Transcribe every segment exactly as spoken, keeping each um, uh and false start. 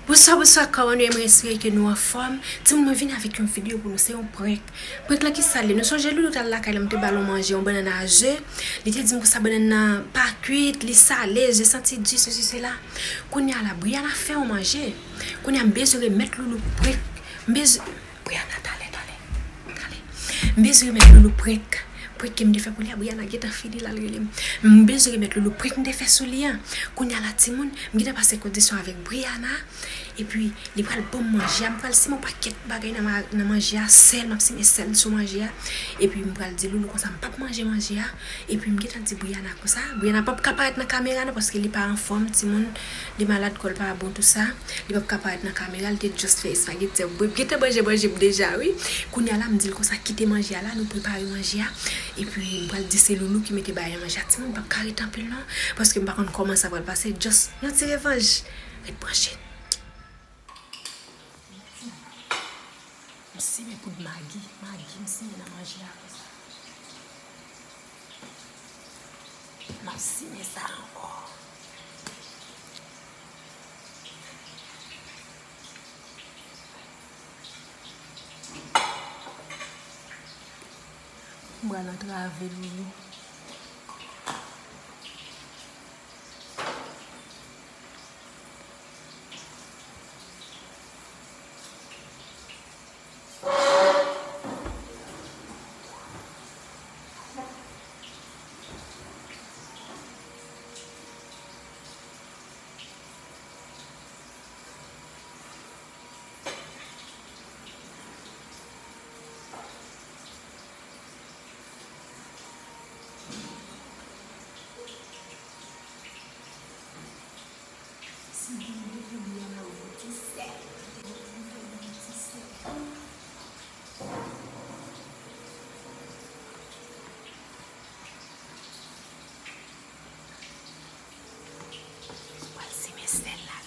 Bonswa, bonswa, kòman nou ye? Mwen espere ke nou anfòm. Timoun, mwen vin avèk yon videyo pou nou, se yon prank. Prank lan ki sa l ye? Nou sonje Loulou t al lakay la, m te ba l yon manje, yon bannann a ze. Li te di m konsa bannann nan pa kwit, li sale, ze santi di, sesi, sela. Kounye a la, Briana fè yon manje. Kounye a, m bezwen remèt Loulou prank. M bezwen, Briana, talè, talè, talè. M bezwen remèt Loulou prank. Prank ke m te fè pou li a, Briana gentan fini l al rele m. M bezwen remèt Loulou prank m te fè sou li an. Kounye a la, timoun, m gentan pase kondisyon avèk Briana. Epi, li pral ban m manje a. M pral simen yon pakèt bagay nan ma-, nan manje a. Sèl, m ap simen sèl sou manje a. Epi, m pral di Loulou konsa, m p ap manje manje a. Epi, m gentan di Briana konsa. Briana p ap ka parèt nan kamera non, paske li pa anfòm, timoun. Li malad, kò l pa bon, tou sa. Li p ap ka parèt nan kamera, li te just fè espageti a. Mwen gentan manje manje m deja, wi. Kounye a la, m di l konsa, kite manje a la, nou prepare manje a. Epi, m pral di se Loulou ki mete bagay nan manje a. Timoun, m p ap ka ret anpil non, paske m pa konn kòman sa pral pase. Just yon ti revanj. Ret branche. M simen poud magi, magi m simen nan manje a konsa. M ap simen sa ankò. M pral antrave Loulou. Si gen de figi a la, ou ti sèl. Ou ti sèl. Pral simen sèl la.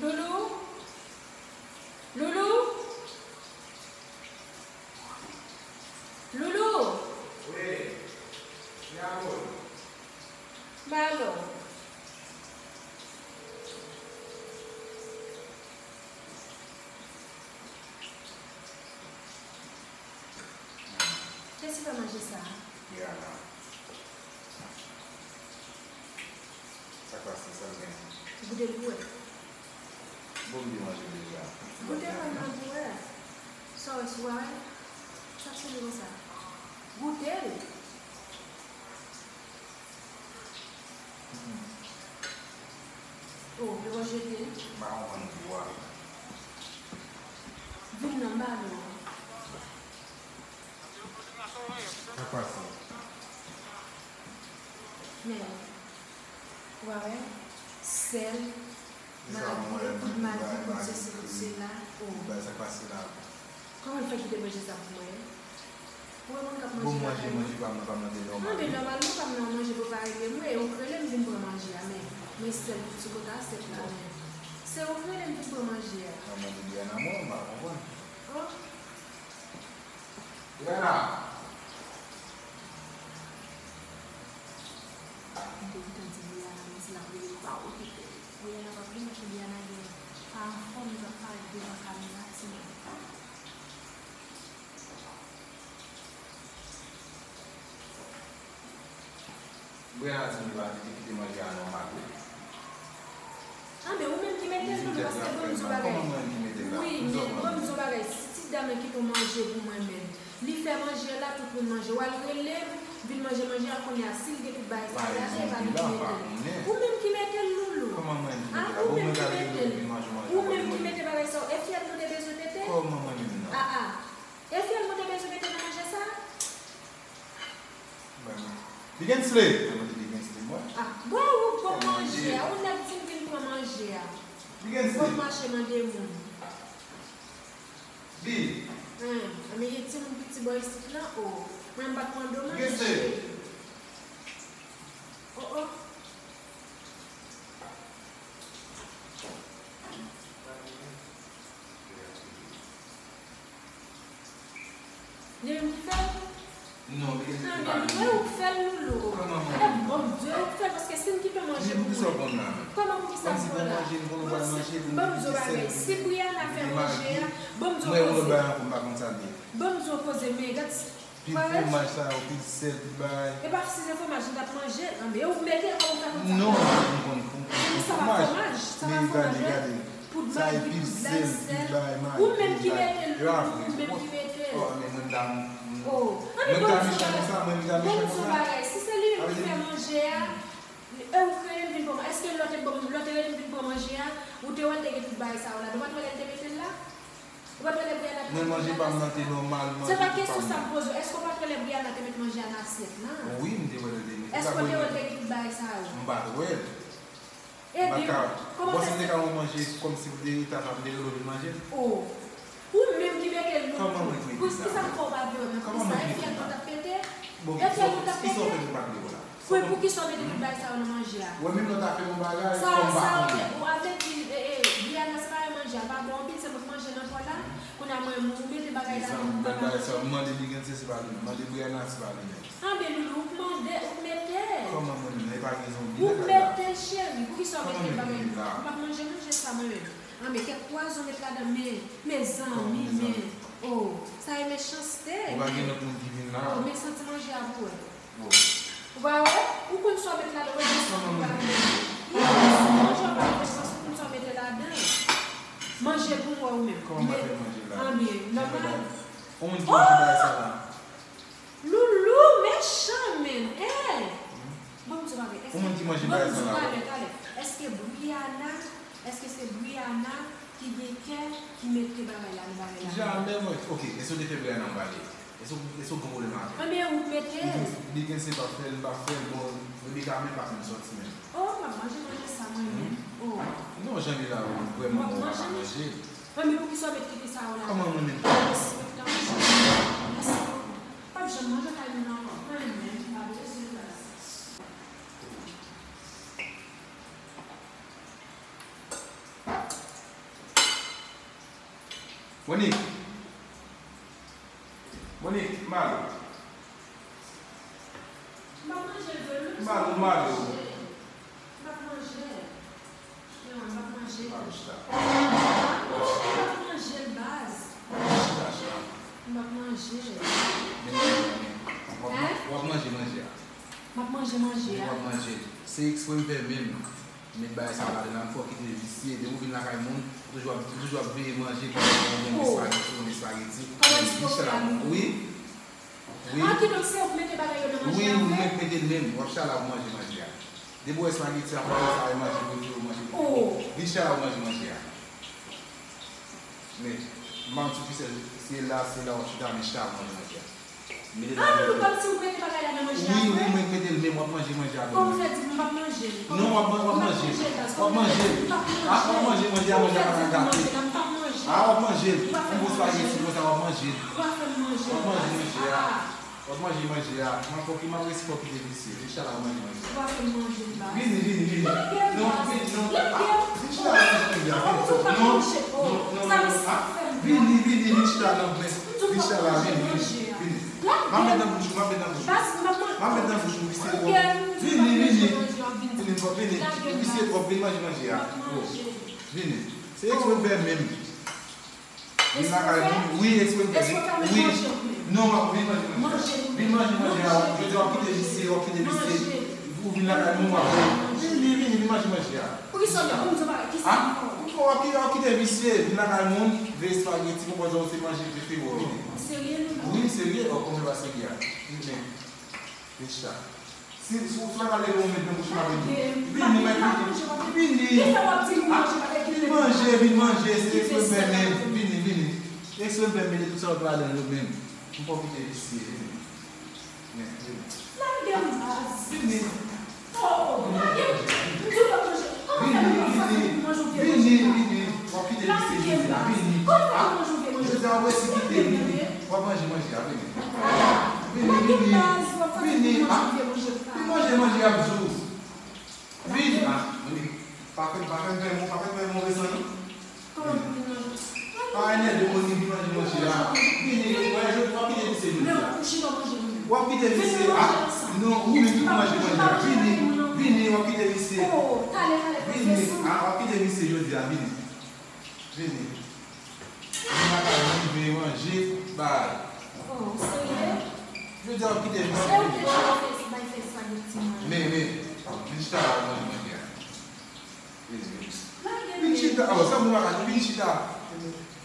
Loulou? Loulou? Loulou! Wi. Wi, amour. Ba lo. Kiyès ki fè manje sa a? Briana. Sa k pase, sa l gen? Goute l pou wè. Bon, m te manje deja. Goute l pou wè. Sa w wè sou a wè? Sa k sou li konsa? Goute l. Oh, yo pa jete l? M pa konprann gou a. Vin non, m ba nou. Sa k pase? Men, ou pa wè? Sèl, magi, poud magi, poud sesi, poud sela. Oh. Sa k pase la? Kòman l fè kite manje sa pou mwen? Ou wè moun k ap manje bagay mwen? Bon, manje, manje pa m nan, pa m nan, se nòmal. Non, men nòmalman, pa m nan manje pou pa rele mwen, e ou k rele m vin pran manje a, men, men sèl sou kote asyèt la, men. Se ou k rele m vin pran manje a. Nan manje Briana, mwen, m pa konprann. Oh. Briana! M te gentan di Briana, men si l ap rele m pa okipe l. Briana p ap vin paske Briana gen pa anfòm, li p ap parèt devan kamera, timoun. Briana di m li pa te kite manje a nòmal wi. Ah, men ou menm ki mete l, Loulou, paske ban m di w bagay. Kòman mwen menm ki mete l la? Wi, men ban m di w bagay. Si ti dam nan kite w manje pou mwen menm, li fè manje a la, tout moun manje. W al rele m, vin manje manje a kounye a. Si l gen tout bagay sa, gade, e pa li ki mete l. Ou menm ki mete l, Loulou. Kòman mwen menm ki mete l la? Ou menm ki mete l. Ou menm ki mete bagay sa yo. E fyèl nou te bezwen pete? Kòman mwen menm nan? Ah, ah. E fyèl nou te bezwen pete nan manje sa? Li gen sle. Mwen di li gen sle, mwen. Ah, bon, ou pran manje a. Ou nèk di m vin pran manje a. Li gen sle. Bon, mache mande moun. Di. Hen, men gen timoun piti bò isit la, o. Mwen m pa t mande w manje, cheri. Li menm ki fè l? Non, li gen se pa li. Mwen ou k fè l, Loulou. Kòman mwen? E bon Dye ou k fè l, paske si m kite manje pou mwen. Kòman pou ki sa m pran la? Kòmsi pou manje, m konnen w pral manje, pou m mete sèl, pou m mete magi. Mwen ou lòt bagay ankò, m pa konn sa l ye. Ban m di w koze, men gad. Pil fwomaj sa yo, pil sèl, pil bagay. E pa si se fwomaj nou t ap manje, anben, ou mete l kòman ou fè konn sa. Non, m konn, m konn fwomaj. Men sa pa fwomaj, sa pa fwomaj, wi. Poud magi, poud lay, sèl. Ou menm ki mete l, ou menm ki mete l. Oh, men mwen ta, mwen ta mechan konsa, mwen ta mechan konsa. Bon, bagay, si se li menm ki fè manje a, e ou k rele m vin pran manje. Èske lè w te ban m, lè w te rele m vin pran manje a, ou te wè l te gen tout bagay sa yo ladan? Ou pa t wè lè l te mete l la? Ou pa t wè lè Brianna te mete manje a nan asyèt la? Mwen manje pa m nan te nòmal, manje tout pa m. Se pa kesyon sa m poze w. Èske w pa t wè lè Brianna te met manje a nan asyèt la? Wi, m te wè lè l te mete. Èske w te wè l te gen tout bagay sa yo? M pa t wè l. Ebyen, kòman fè se? Bon, si m te ka wè manje kòmsi pou te eta sa, m te rele w vin manje l? Oh. Ou menm ki mete l, Loulou. Kòman mwen k mete l la? Poukisa m fè w pa vle wè mwen? Poukisa? E fyèl mwen t ap pete? E fyèl mwen t ap pete? Bon, kisa w fè m pa vle wè w la? Pou, poukisa w mete tout bagay sa yo nan manje a? Ou wè, menm lè w ta fè yon bagay, kòm m pa konnen. Sa, sa, ou te, ou, avle di, e, e, Brianna, se pa manje a, pa bon anpil, se mwen k manje nan pòt la. Kounye a mwen, ou mete bagay la nan pòt la, manje. Mezanmi, bagay sa, m mande Ligen si se pa li menm, mande Brianna si se pa li menm. Anben, Loulou, ou k mande, ou k mete. Kòman mwen menm? E pa gen zonbi nan kay la? Ou k mete l, cheri. Poukisa w mete bagay? Kòman mwen k mete l la? M p ap manje manje sa, mwen menm. Anben, kèk pwazon met ladan, men, mezanmi, men. Oh, sa e mechanste, men. Ou pa gen lòt moun ki vin la? Oh, men santi manje a pou wè. Ou pa wè? Ou konn sa w mete ladan, ou konn sa w mete ladan. Yes, manje w pa manje, paske ou konn sa w mete ladan. Manje pou mwen ou menm. Kòman m pa fè manje la? Anben, nòmal. Ou menm ki manje bagay sa la? Loulou, mechan, men. Eh! Ban m di w bagay. Ou menm ki manje bagay sa la? Ban m di w bagay, talè. Èske Brianna Èske se Brianna ki gen kè ki mete bagay la nan bagay la? Jamè mwen. Ok, èske w te fè Brianna yon bagay? Èske, èske w gen pwoblèm avè l? Anben, ou k mete l. Li gen se pa fè l, li pa fè l, bon, Rebecca menm pa konn sòti menm. Oh, m ap manje manje sa mwen menm. Oh. Non, jan li la, vrèman, mwen pa ka manje l. Anben, poukisa w met kite sa yo la? Kòman mwen menm? Mèsi, mèsi. Mèsi bokou. P ap janm manje kay moun ankò. Mwen menm, m pa bezwen bagay sa. Monique. Monique, Malo. M ap manje vre, menm si m ap manje. Malo, Malo. M ap manje. Non, m ap manje. Malo, chita. M ap manje, baz. Chita, chita. M ap manje. Men, men, men. W ap, w ap manje manje a. M ap manje manje a. W ap manje. Se eksprè m fè menm. Met bagay sa yo ladan la, m fè w kite visye. Depi w vin lakay moun, ou toujou ap, ou toujou ap veye manje, pandan w gen espageti, w gen espageti. Kòman eksprè w fè a, Loulou? Wi. Wi. Ah, kidonk se ou k mete bagay yo nan manje a vre? Wi, ou menm k mete l menm. W ap chala pou manje manje a. Depi w wè espageti a, pandan sa, e manje prefere w manje. Oh. Vin chala pou manje manje a. Men, m pa konn si se, se la, se la w ap chita, men chita pou manje manje a. Mete l nan. Ah, Loulou, kòmsi ou mete bagay la nan manje a vre? Wi, wi, mwen k mete l, men w ap manje manje a. Kòman w fè di m p ap manje l? Non, w ap man-, w ap manje l. W ap manje l. Ah, w ap manje manje a, manje a pa ka gate. Ah, w ap manje l. M bon espageti konsa, w ap manje l. W ap manje manje a. W ap manje manje a. M ap fè w ki, m ap resi fè w kite visye. Vin chita la, w ap manje manje a. Vini, vini, vini. Non, vini, non. Ah, vin chita la, manje manje a. Non, non, non, non. Ah, vini, vini, vin chita la, men. Vin chita la, vini, vini, vini. M ap met nan bouch ou, m ap met nan bouch ou. M ap met nan bouch ou, visye twòp. Vini, vini. Vini, vini. Visye twòp, vin manje manje a. Oh. Vini. Se eksprè m fè menm. Vin lakay moun. Wi, eksprè m fè. Wi. Non, m ap vin manje manje a. Vin manje manje a. Jodi a w ap kite visye, w ap kite visye. Ou vin lakay moun, w ap vin. Vini, vini, vin manje manje a. Poukisa w ap di m sa? Ah? Poukisa w ap kite, w ap kite visye? Vin lakay moun, veye espageti, poko jan w se manje prefere w, vini. Serye, Loulou? Wi, m serye. Oh, kòman w pa serye a? Vini. Vin chita. Si, si, si w pa ka leve w met nan bouch ou, m ap vini. Vini, mèt vini. Vini. Ah, vin manje, vin manje. Se eksprè m fè menm. Vini, vini. Se eksprè m fè mete tout sa w t ladan yo menm. M fè w kite visye, vini. Men, vini. Lage m, baz. Vini. Oh, lage m. M di w pa manje. Vini, vini. Vini, vini. W ap kite visye jodi a. Vini. Ah, jodi a w resi kite, vini. W ap manje manje a, vini. Vini, vini. Vini, ah. Vin manje manje a, m di w. Vini, ah. Vini. Pa fè, pa fè m fè, pa fè m fè move san non. Vini. Pa enève m, vin manje manje a. Vini, wè, jodi w ap kite visye. W ap kite misye a? Non, ou menm ki pou manje manje a. Vini, vini, w ap kite misye. Vini, a, w ap kite misye jodi a, vini. Vini. Vini lakay mwen, vini manje, bay. Jodi a, w ap kite misye. Men, men, vin chita la, manje manje a. Vin chita, oh, sa bon bagay, vin chita.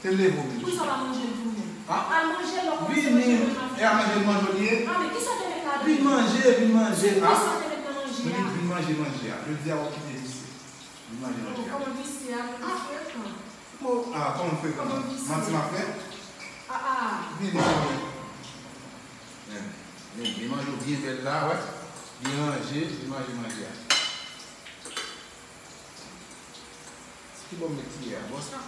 Te leve w menm. Poukisa w pa manje l tou menm? Al manje l, lè w kòmanse manje l, vin manje l. Vini, e a manje l manje w ye? Ah, men kisa w te met ladan? Vin manje, vin manje. Se kisa w te met nan manje a? Vin, vin manje manje a. Jodi a, w ap kite visye. Vin manje manje a. Kòman visye a, men frekan. Bon, ah, kòman frekan? Kòman visye? Manti m ap fè? Ah, ah. Vini, vini. Men, men, men manje w byen bèl la, wè. Byen ranje, vin manje manje a. Ki bò m met kiyè a? Bò sa?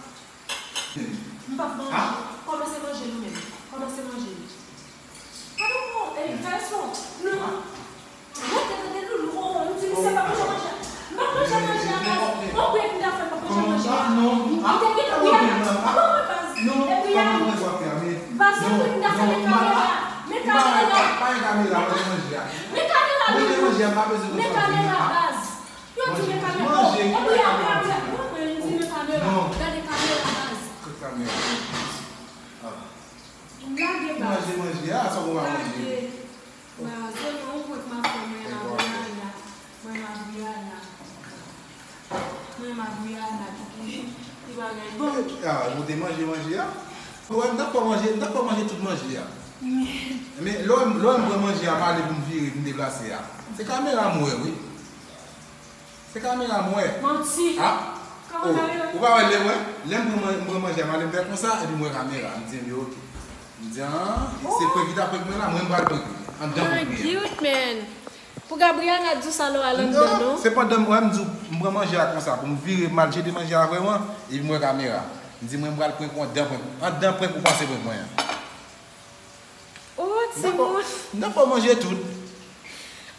M p ap manje. Kòmanse manje nou menm. Kòmanse manje. Pa dakò, e, fè efò. Nou, rete tande Loulou, oh, nou di misye pa manje manje a. M p ap manje manje a, baz. Bon, priyè m ta fè, m p ap manje manje a. M te gen priyè. Bon, baz. E priyè. Baz, se priyè m ta fè, men kamera. Men kamera. Men kamera, baz. Men kamera, baz. Yo di men kamera. Oh, e priyè, e priyè. Mwen, mwen, m di men kamera. Gade kamera, baz. Kot kamera? Ah. M lage, baz. Manje, manje. Ah, sa w pa manje. Lage. Baz, se non, ou kwè k m ap fè mwen renmen Brianna. Mwen renmen Brianna. Mwen renmen Brianna, ki, ki, ki bagay bon. Ah, ou te manje, manje a? Ou wè, m t ap fè manje, m t ap fè manje tout manje a. Men lè w, lè w m pran manje a, m ale pou m vire, pou m deplase a. Se kamera m wè, wi. Se kamera m wè. Manti. Ah? Oh, ou pa wè lè mwen, lè m pran man-, m pran manje a, m ale m fè konsa, epi m wè kamera. M di, "Ebyen, oke." M di, "Ah, se prank ki t ap prank mwen la, mwen m pral prank li." Anndan prank li. Cute, man. Pou Gabriana di w sa lè w al anndan, non? Non, se pandan m wè, m di w, m pran manje a konsa, pou m vire, m al jete manje a vrèman, epi m wè kamera. M di, "Mwen m pral prank ou anndan prank, anndan prank ou panse prank mwen an." Oh, timoun. M ta fè w manje tout.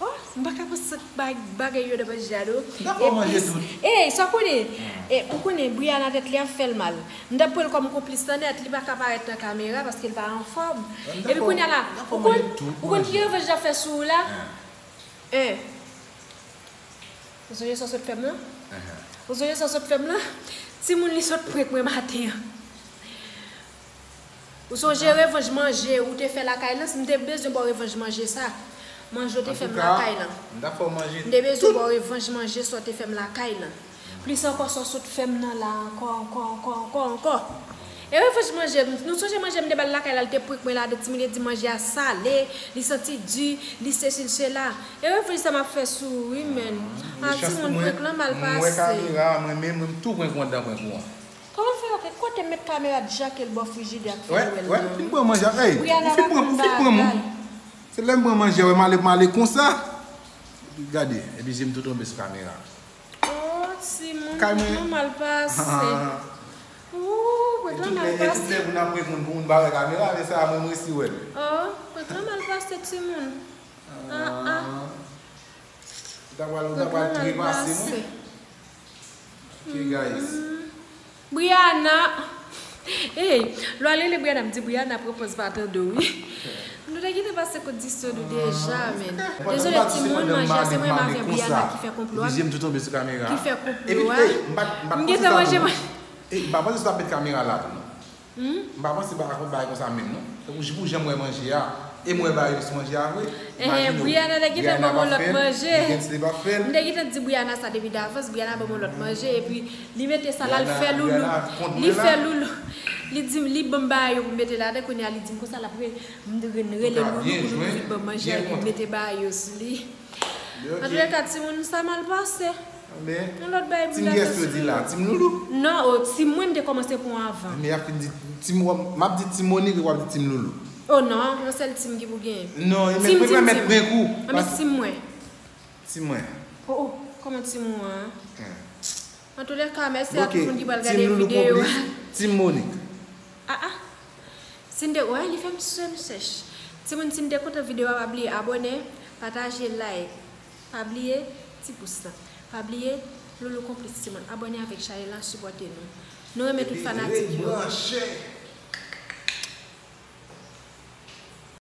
Oh, m pa ka panse ba-, bagay yo nan manje a, non. M ta fè w manje tout. Ey, sa w konnen? E, ou konnen, Brianna tèt li ap fè l mal. M t ap pran l kòm konplis lan nèt, li pa ka parèt nan kamera paske l pa anfòm. Epi kounye a la, ou konn, ou konn ki revanj l ap fè sou ou la? Hein. Ou sonje sa w sot fè m lan? Ou sonje sa w sot fè m lan? Timoun, li sot prank mwen maten an. Ou sonje revanj manje ou te fè lakay lan? Si m te bezwen ba w revanj manje sa, manje w te fè m lakay lan. M ta fè w manje tout. M te bezwen ba w revanj manje sa w te fè m lakay lan. Plis ankò sa w sot fè m nan la ankò, ankò, ankò, ankò, ankò. E revanj manje, nou sonje manje m te ba l lakay la, li te prank mwen ladan, timoun, li di manje a sale, li santi di, li sesi, li sela. E revanj sa m ap fè sou ou, wi, men. Ah, timoun, prank lan mal pase. Mwen kamera, mwen menm, mwen tou prank ou anndan prank ou an. Kòman fè yo, kote m met kamera djake l bò frijidè ak fè l wè l nan? Fin pran manje a, ey, ou fin pran, ou fin pran mwen. Se lè m pran manje a, wè m ale, m ale konsa. Gade, epi je m tou tonbe sou kamera. Oh, timoun, prank lan mal pase. Oh, prank lan mal pase. E tout lè, e tout lè moun ap prank moun pou moun pa wè kamera, men sa a mwen m resi wè l. Oh, prank lan mal pase, timoun. Ah, ah. Ou ta pral, ou ta pral trepase mwen. Ok, guys. Brianna. Ey, lè w al rele Brianna, m di Brianna pran pòz pa tande w, wi. Nou te gentan pase kondisyon nou deja, men. Dezole, timoun, manje a se mwen menm avè Brianna ki fè konplo a. Epi je m tou tonbe sou kamera. Ki fè konplo a. Epi, ey, m pa, m pa t panse sa tou, non. Ey, m pa panse sa ap met kamera la tou, non. M pa panse ba, akonte bagay konsa menm, non. Tankou pou jan m wè manje a, e m wè Bayos manje a vre. Imajine w, Brianna te gentan ban m yon lòt manje. M te gentan di Brianna sa depi davans, Brianna ban m yon lòt manje, epi li mete sa la, l fè loulou. Li fè loulou. Li di m, li ban m bagay yo pou m mete ladan, kounye a li di m konsa, l ap re-, m rele loulou pou loulou vin ban m manje a, epi l mete bagay yo sou li. Antoulèka, timoun, sa mal pase. Yon lòt bagay pou m ta fè sou li. Team Guess yo di la, Team Loulou? Non, o, Team mwen, m te kòmanse pran anvan. Men y ap fin di Team, w ap, m ap di Team Monique, w ap di Team Loulou. O non, yon sèl Team ki pou genyen. Non, e mèt prank ou. Anben Team mwen. Team mwen. O, o, kòman Team ou an? Antoulèka, mèsi a tout moun ki pral gade videyo a. Team Loulou konplis, Team Monique. Ah, ah. Si n te, wè, li fè m sèch. Timoun, si n te kontan videyo a, pa bliye abòne, pataje, like. Pa bliye ti pous lan. Pa bliye, Loulou konplis, timoun. Abòne avèk chanèl lan, sipòte nou. Nou renmen tout fanatik yo. Epi ret branche.